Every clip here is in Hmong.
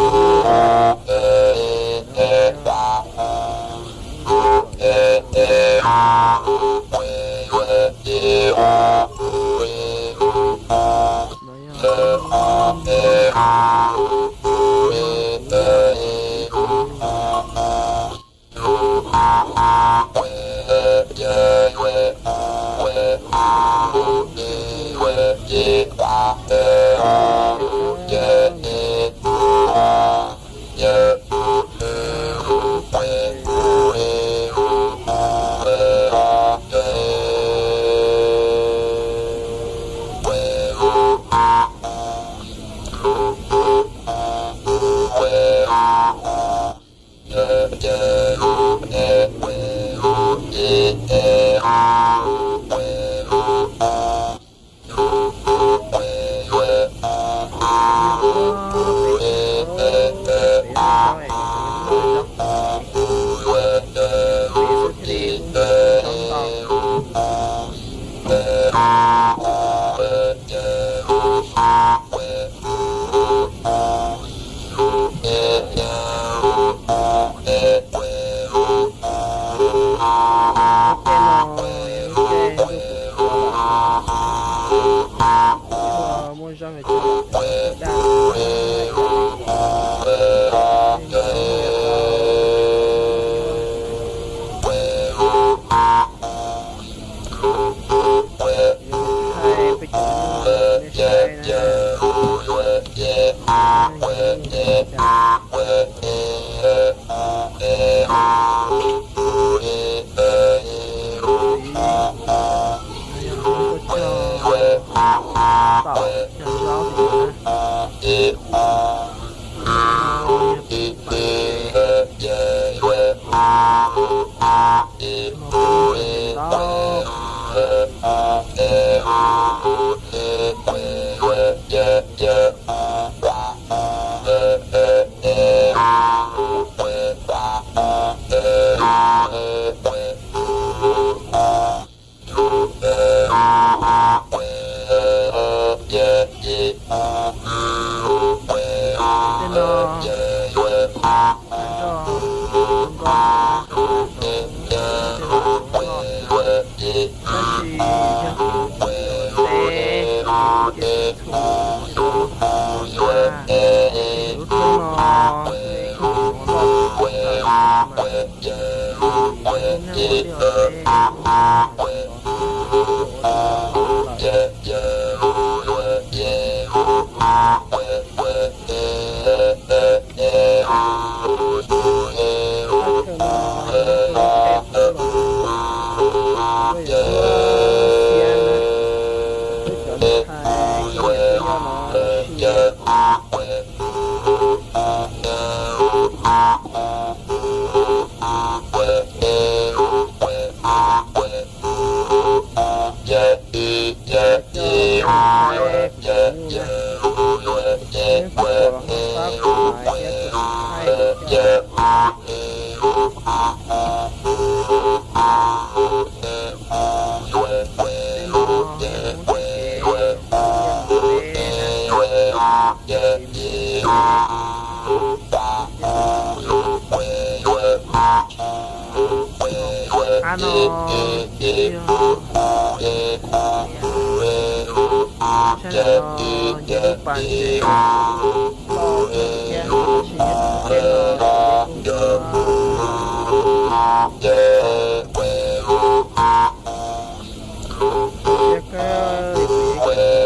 Lub caij no yog lub caij ntuj qhuav qhuav, muaj zog vim tias daj daj. Tab sis yog kuv teb ces txhua lub thoob no, Qab no yog, tshaj no yog lub pas ntses loj thiab, tab sis nyob rau lub caij no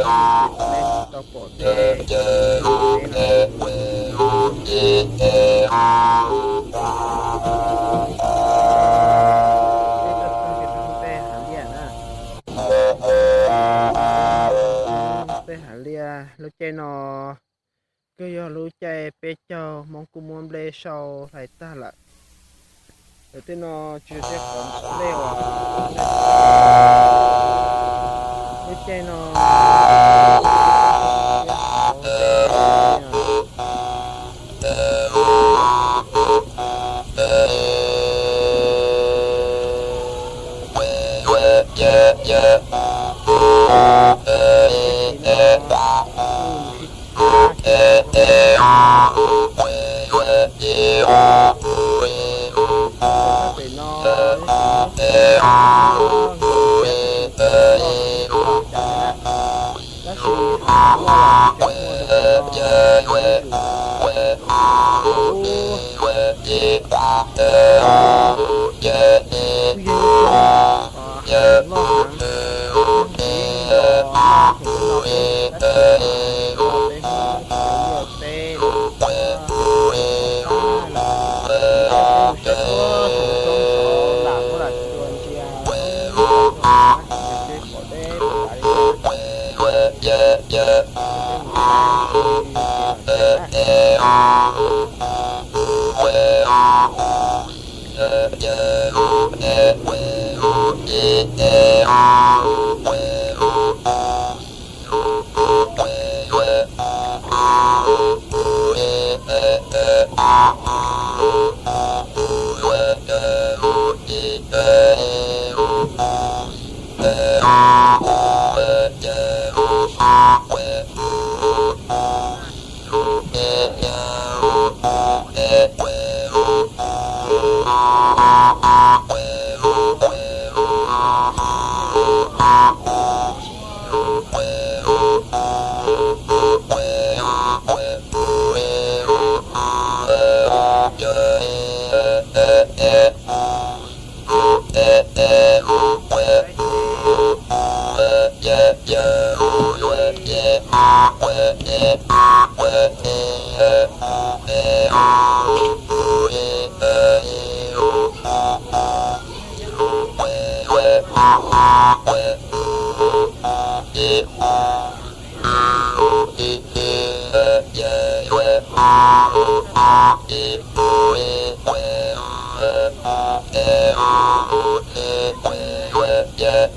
ces kuj muaj, yog kawg li kuv yeej tsis tau pom tej, tej no. Tej txog txog ces tau hu tej hav liaj na. Tej hav liaj lub caij no kuj yog lub caij peb caug Hmoob kuj muab nplej sau hlais tag lawm. Lawv tej no tsis yog tej qhov nplej uas lub caij no thiab qhov tej no. Tej tim no kuj sib txhab sib txhab. Pem no, tab sis kuv loj los cov muag rau pem no, kuv yog ib tug, kuv yog ib tug loj heev, loj heev, loj heev, tab sis kuv loj peb hnub, kuv loj peb hnub, kuv cov nyuj teb los tab los kuv cov peb mus saib tuaj saum roob saud lam muab lam txua ntsia, lam muab lam txua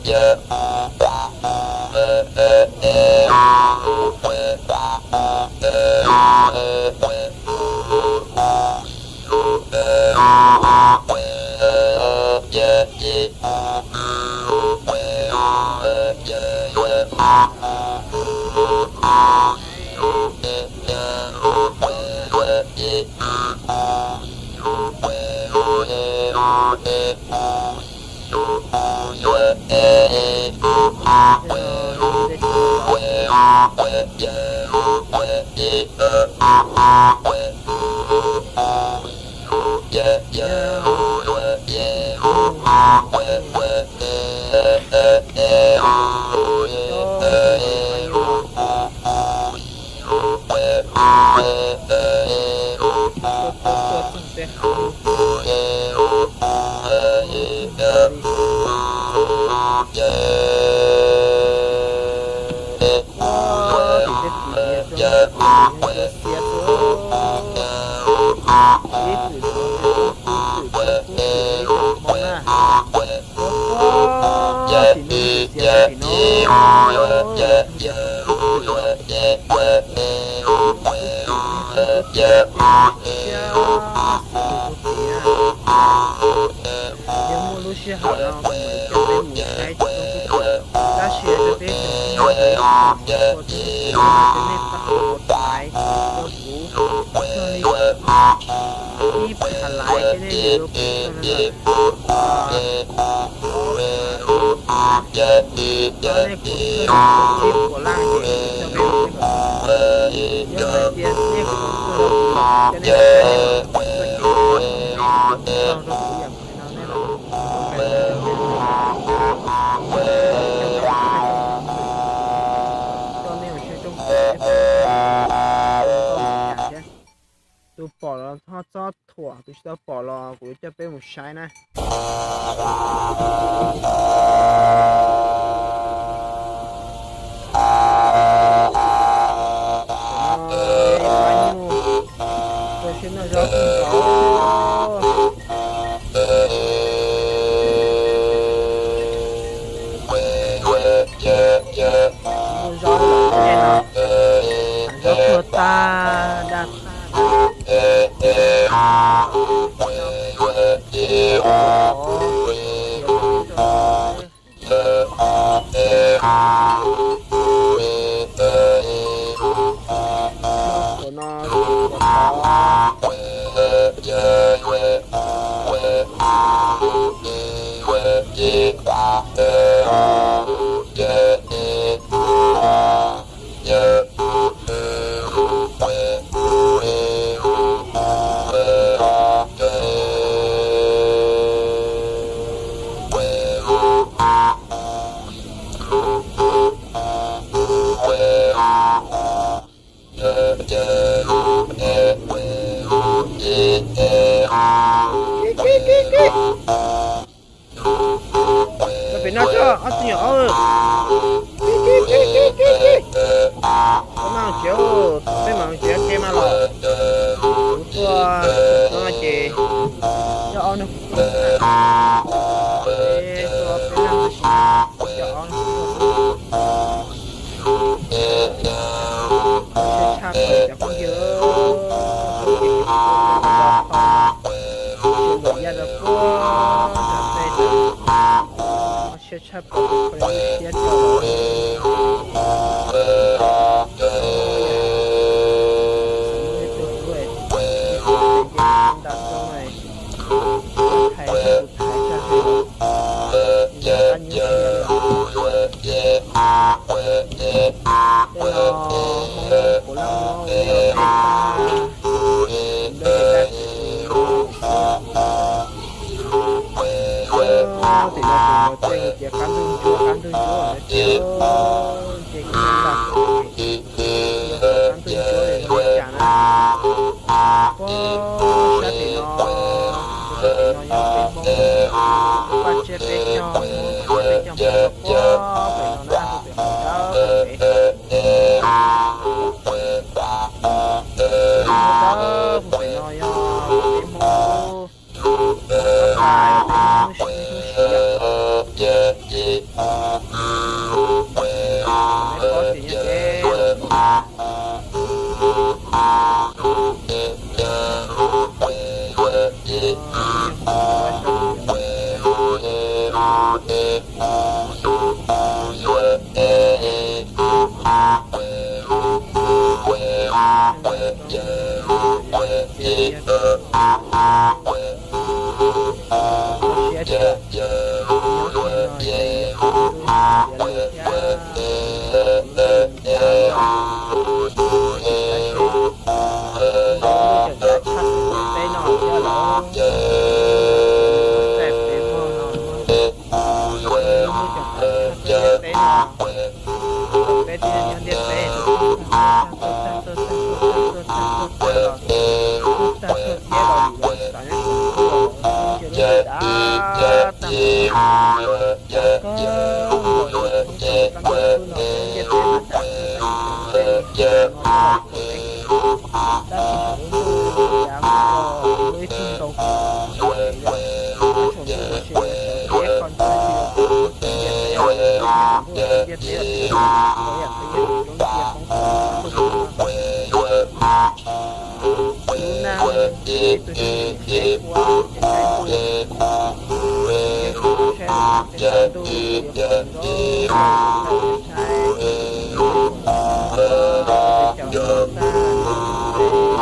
ntsia pom deb tas li. Yog muaj lub sij hawm no kuv mam li coj peb mus saib tsob kub pom, tab sis yog peb tseem ua tes ua tes nej pab ua tes rau kuv, txog li ib phav laiv thiab nej yuav kuv txog na. Yog nej kuv txog li ib puas laj ces kuv coj peb mus saib kom txog. Yog hais tias nej kuv txog li, coj nej mus saib kom txog ces nej tau rau kuv yam no nej los, coj nej mus saib tsob kub pom thiab. Tus pom los ho txob thuam, tus tsis tau pom los kuv yuav coj peb mus saib na. Peb pab nyuj rau siab noj zaub kawg nkaus. Muaj zaub lawm tej no, zaub tuag tag daj tag. Tom no, tom no, Pem no tso ob tug nyuam ob. Koj mas tsev, peb mas tsev ke mas los. Kuv tuaj no ces coj ob nug, tuaj peb leeg tab sis coj ob nug. Tshaj plaws cov phooj ywg, tsis lwm yam rau puag nram tej, siab tshaj plaws, siab tshaj plaws. Tus hlub, tus hlub nram tuaj, thaiv tshaj, tus thaiv tshaj, yog qab nyuaj siab lawm. Tej no Hmoob puav leej muab ua tej tag, lawv tej tag tus hlub. Tim no tus hlub ces qab ntuj ntsuab, qab ntuj ntsuab na ces, ces kuv ntag, qab ntuj ntsuab li no cas na. Puag sab tim no, tim no yog peb Hmoob, paj tsiab peb cog, paj tsiab peb cog mus rau puag pem no na, puag pem qhov ncauj pem. Puag pem no yog peb Hmoob lub, peb Hmoob lub sij, lub sij hawm. Peb paub tias nyob peb Peb thiaj nyob ntiaj teb, tuaj tag tuaj tag tuaj tag tuaj tag tuaj tag los, tuaj tag tuaj thiab los yus xav nyob tseem tuaj, nyob lub ntiaj teb tag, koj nkaus yus txhob tau kab ntuj hlub no, ntiaj teb mas tag, tej niag no los khaws peb kev, tab sis thaum lub ntuj cas lub ib tug ntaus kuv, kuv tseem mus ua si sawv tsev qhov ntxwg ntiaj teb, ntiaj teb, lub ntiaj teb, lub ntiaj teb. Lub neej, ib tug neeg ntshe ua ces saib ntuj, yog kuv saib ntuj, kuv yuav qhov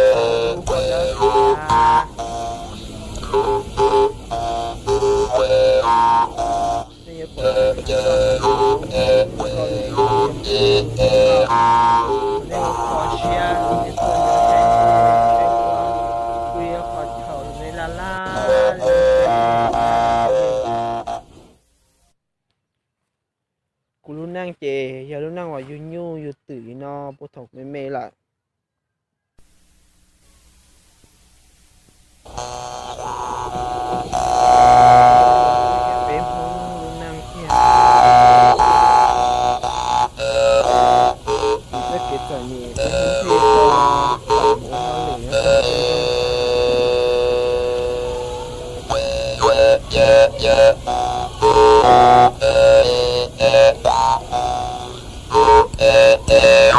ntuj, kuv yuav qhov ntuj, saib, caum tag, ub, qhov dawb qhov dav. Nej yuav kom kuv txhob txog tus hlub nkaus li kuv, nej ua kho siab, nej tuaj nrog peb, kuv yuav qhov chaw nej laj laj li. Kuv lub neej ces yog lub neej uas yug nyuj yug twm li no puag thaum me me lawm. Peb Hmoob lub neej tiag, txoj kev txom nyem peb Hmoob thiaj tau tawm mus ua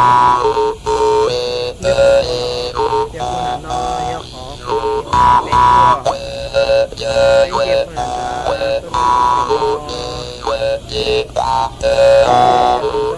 hauj lwm nyob rau teb chaws. Yog puag nram no yog qhov peb tuaj, peb nce puag nram nrad tuaj rau pem no, ces kuv